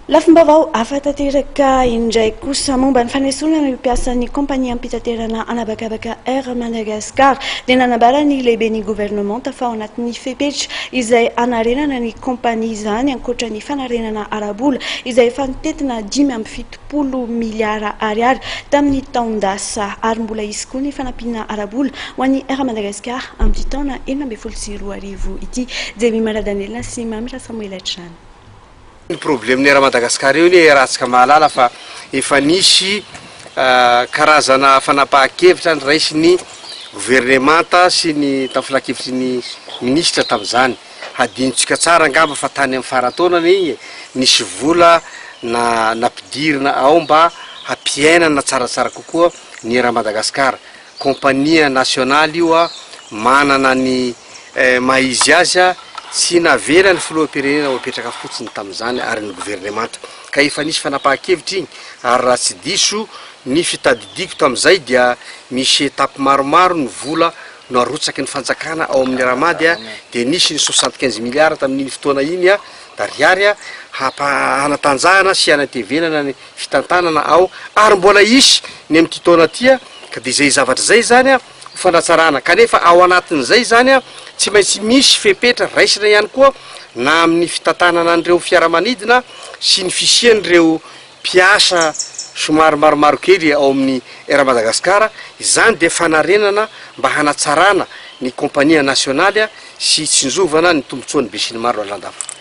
Lafim-baovao hafa tanteraka indray kosa momba ny fanesorana ireo mpiasan'ny kaompaniam-pitaterana an'habakabaka Air Madagascar dia nanambara ny lehiben'ny governemanta fa ao anatin'ny fepetra izay hanarenana ny kaompania izany ankoatra ny fanarenana ara-bola izay efa nitentina 75 miliara ariary tamin'ny taon-dasa ary mbola hisy koa ny fanampiana ara-bola ho an'ny Air Madagascar amin'ity taona 2016 ity. Jemima Radanelina sy Mamy Rasamoela hatrany. Ny problème ny Air Madagascar io anie iarahantsika mahalala fa efa nisy karazana fanapahan-kevitra noraisin'ny governemanta sy ny tamin'ny filankevitry ny minisitra tamin'izany. Hadinontsika tsara angamba fa tany amin'ny faran-taona anie iny e, nisy vola na nampidirina ao mba hampiainana tsaratsara kokoa ny Air Madagascar. Compagnie nationale io a, manana ny maha izy azy a, tsy navela ny filoham-pirenena ho apetraka fotsiny tamin'izany ary ny governemanta, ka efa nisy fanapahan-kevitra iny ary raha tsy diso ny fitadidiako tamin'izay dia misy étape maromaro ny vola no arotsaky ny fanjakana ao amin'ny Ramady a, dia nisy ny 75 milliards tamin'iny fotoana iny a, d'ariary a, hampa- hanatanjahana sy hanatevenana ny fitantanana ao ary mbola hisy ny amin'ity taona ity a, Ka dia izay zavatra izay izany ho fanatsarana, kanefa ao anatin'izay izany tsy maintsy misy fepetra raisina ihany koa na amin'ny fitantanana an'ireo fiaramanidina sy ny fisian'ireo mpiasa somary maromaro kely ao amin'ny Air Madagascar, izany dia fanarenana mba hanatsarana ny kompania nasionaly sy hitsinjovana ny tombotsoan'ny besinimaro lalandava.